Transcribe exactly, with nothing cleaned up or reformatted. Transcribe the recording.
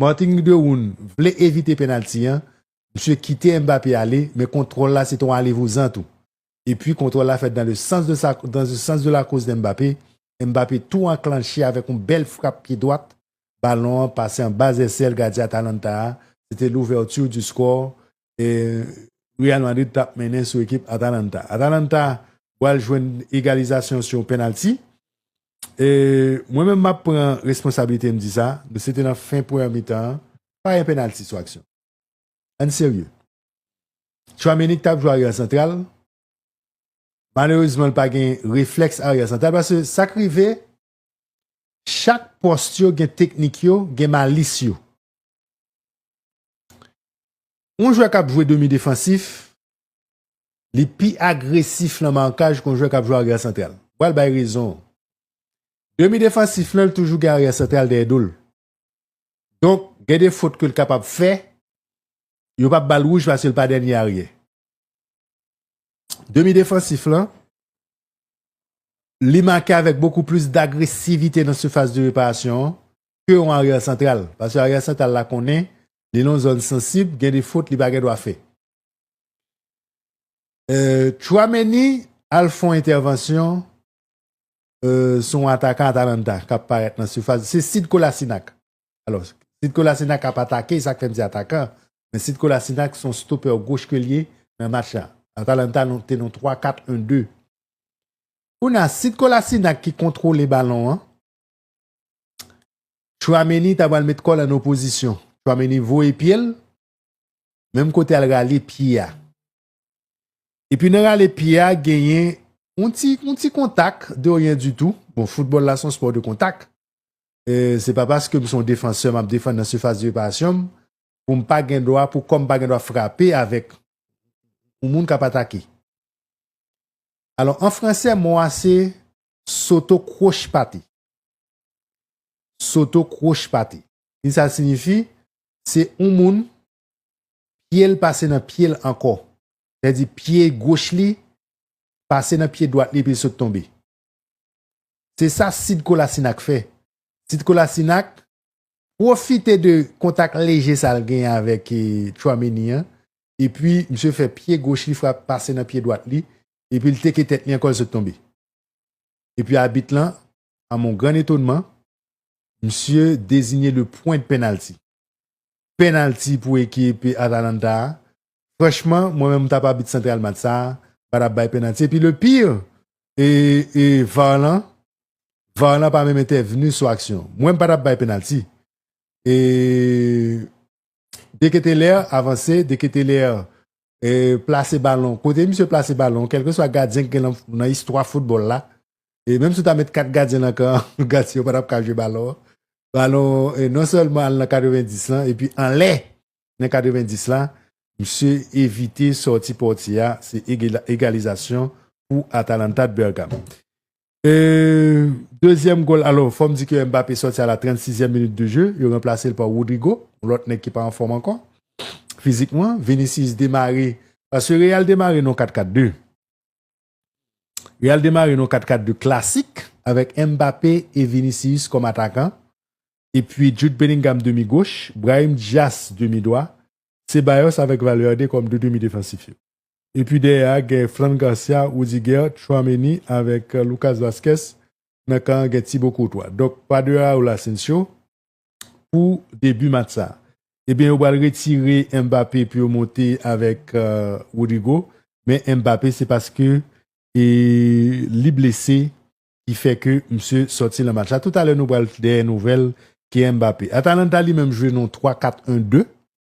Martin Deroon vle evite penalti an, misye kite Mbappé ale, men kontwòl la se te yon alevouzan tou. Epi kontwòl la fèt dans le sens de sa, dans le sens de la course de Mbappé. Mbappé tou anklanche avèk yon bèl frap pye dwat. Balon an pase anba zèsèl gadyen Atalanta a. Se te l'ouverture du score. E Real Madrid t ap mennen sou ekip Atalanta. Atalanta pral jwenn egalizasyon sou yon penalti. E mwen menm m ap pran responsablite m di sa. Nou se te nan fen premyè mitan an. Pa gen penalti sou aksyon. Ann serye. Tchouaméni ki t ap jwe aryè santral, malerezman, li pa gen reflèks aryè santral, paske sa k rive, chak pòs yo gen teknik yo, gen malis yo. Yon jwè k ap jwe demi defansif, li pi agresif nan makaj ke yon jwè k ap jwe aryè santral. M pral bay rezon. Demi defansif lan, li toujou gen aryè santral dèyè do l. Donk, gen de fot ke l kapab fè, yo p ap ba l wouj paske l pa dènye aryè. Demi defansif lan, li make avèk bokou plis dagresivite nan sifas de reparasyon an ke yon aryè santral. Paske aryè santral la konnen, li nan yon zòn sansib, gen de fot li pa gen dwa fè. Euh, Tchouaméni al fè yon entèvansyon euh, sou yon atakan Atalanta k ap parèt nan sifas. Se Sead Kolasinac. Alò, Sead Kolasinac ap atake, sa k fè m di atakan. Men Sead Kolasinac se yon stopè goch ke l ye nan match la. Atalanta nou, te nan twa kat en de. Kounye a, Sead Kolasinac ki kontwole balon an. Tchouaméni ta pral met kò l an opozisyon. Tchouaméni voye pye l, menm kote al rale pye a. Epi nan rale pye a, genyen yon ti, yon ti kontak de rien du tout. Bon, foutbòl la se yon spò de kontak. E se pa paske m se yon defansè, m ap defann nan sifas de reparasyon m, pou m pa gen dwa, pou kò m pa gen dwa frape avèk yon moun k ap atake. Alò, an fransè, mo a se s'autocrochepater. S'autocrochepater. Ki sa l siyifi? Se yon moun, pye l pase nan pye l ankò. Sètadi pye goch li pase nan pye dwat li epi l sot tonbe. Se sa Sead Kolasinac fè. Sead Kolasinac pwofite de kontak leje sa l genyen avèk eh, Tchouaméni an. Epi, misye fè pye goch li frape pase nan pye dwat li. Epi l teke tèt li ankò, l sot tonbe. Epi abit lan, à mon grand étonnement, misye désigné le point de penalty. Penalti pou ekip Atalanta a. Franchman, mwen menm m t ap abit santral match sa a, m pa t ap bay penalti. Epi le pire, e, e, var lan, var lan pa menm entèvni sou aksyon. Mwen m pa t ap bay penalti. E De Ketelaere avanse, De Ketelaere e, plase balon. Kote misye plase balon, kèlkeswa gadyen ki gen nan, nan istwa foutbòl la, e menm si w ta met kat gadyen nan kan, gadyen yo pa t ap ka jwe balon. Balon, e, non sèlman al nan katrevendis lan, epi anlè nan katrevendis la, misye evite sòti pòtye a, se egala- egalizasyon pou Atalanta de Bergame. E, dezyèm gòl, alò, fò m di ke Mbappé sòti a la trannsizyèm minit de jeu, yo ranplase l pa Rodrygo, yon lòt nèg ki pa anfòm ankò, fizikman. Vinicius demare, paske Real demare nan kat kat de. Real demare nan kat kat de klasik, avèk Mbappé e Vinicius kòm atakan, epi Jude Bellingham demi goch, Brahim Diaz demi dwa, Ceballos avèk Valverde kòm de demi defansif yo. Epi dèyè a, gen Fran Garcia, Rudiger, Tchouaméni avèk Lucas Vázquez nan kan an gen Thibaut Courtois. Donk, pa de Raul Asensio pou debi match sa. Ebyen, yo pral retire Mbappé pou yo monte avèk euh, Rodrygo. Men Mbappé, se paske e, li blese ki fè ke misye sòti nan match la. Toutalè, nou pral dèyè nouvèl ke Mbappé. Atalanta li menm jwe nan twa kat en de.